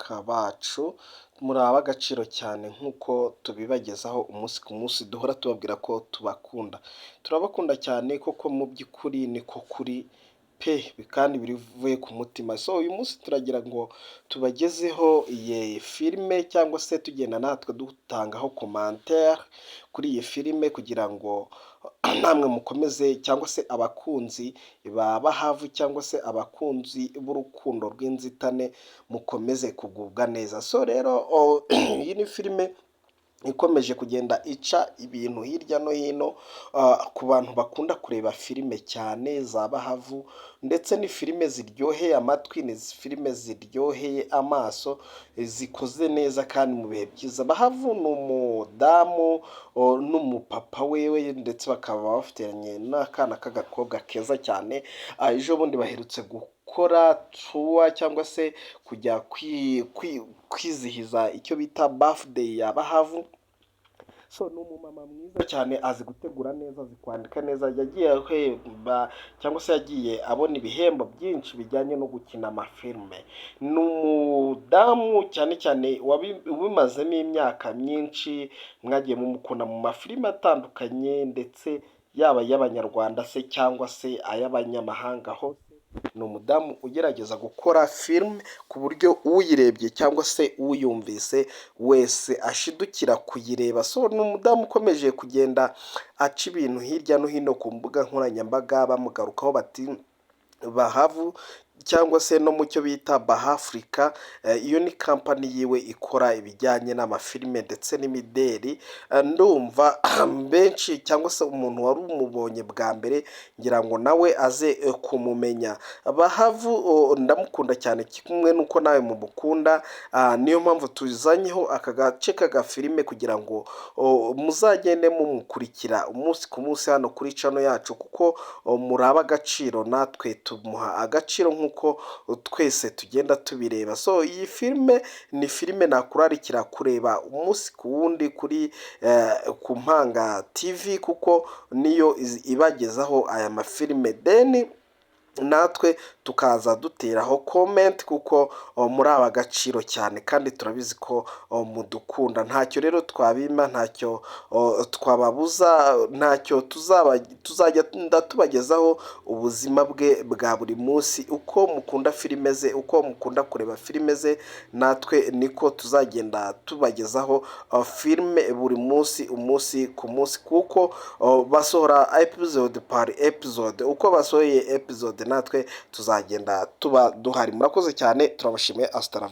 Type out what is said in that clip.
N'akadohoka bacu, muri ab'agaciro cyane nk'uko tubibagezaho umunsi ku munsi, duhora tubabwira ko tubakunda. Turabakunda cyane koko, mu by'ukuri niko kuri pe, kandi bivuye ku mutima. So uyu munsi turagira ngo tubagezeho iyi filime, cyangwa se tugenda natwe dutangaho commentaire kuri iyi filime, kugira ngo namwe mukomeze, cyangwa se abakunzi ba Bahavu, cyangwa se abakunzi b'urukundo rw'inzitane, mukomeze kugubwa neza. So rero iyi ni filime ikomeje kugenda ica ibintu hirya no hino ku bantu bakunda kureba filime cyane za Bahavu, ndetse ni filime ziryoheye amatwi, ni filime ziryoheye amaso, zikoze neza kandi mu bihe byiza. Bahavu ni umudamu n'umupapa wewe, ndetse bakaba bafitanye n'akana k'agakobwa keza cyane. Ejo bundi baherutse gukora tour, cyangwa se kujya kwizihiza icyo bita birthday ya Bahavu. So ni umumama mwiza cyane, azi gutegura neza, azi kwandika neza, yagiye ahemba cyangwa se yagiye abona ibihembo byinshi bijyanye no gukina amafilme. Ni umudamu cyane cyane ubimazemo imyaka myinshi, mwagiye mumukunda mu mafilime atandukanye, ndetse yaba ay'Abanyarwanda se cyangwa se ay'abanyamahanga hose. Ni umudamu ugerageza gukora filime ku buryo uyirebye cyangwa se uyumvise wese ashidukira kuyireba. So ni umudamu ukomeje kugenda aca ibintu hirya no hino ku mbuga nkoranyambaga, bamugarukaho bati Bahavu, cyangwa se no mu cyo bita Bahafurika. Iyo ni company yiwe ikora ibijyanye n'amafilime ndetse n'imideri. Ndumva benshi, cyangwa se umuntu wari umubonye bwa mbere, ngira ngo nawe aze kumumenya. Bahavu ndamukunda cyane kimwe n'uko nawe mumukunda, niyo mpamvu tuzanyeho aka gace k'agafilime kugira ngo muzagende mumukurikira umunsi ku munsi hano kuri channel yacu, kuko muri ab'agaciro, natwe tumuha agaciro nk'uko twese tugenda tubireba. So iyi filime ni filime nakurarikira kureba umunsi ku wundi kuri ku Mpanga TV, kuko niyo ibagezaho aya mafilime, then natwe tukaza duteraho comment, kuko muri ab'agaciro cyane kandi turabizi ko mudukunda. Ntacyo rero twabima, ntacyo twababuza, ntacyo tuzajya tubagezaho ubuzima bwe bwa buri munsi. Uko mukunda filime ze, uko mukunda kureba filime ze, natwe niko tuzagenda tubagezaho filime buri munsi, umunsi ku munsi, kuko basohora episode par episode. Uko basohoye episode, natwe tuzagenda tuba duhari. Murakoze cyane, turabashimiye. Hasta la.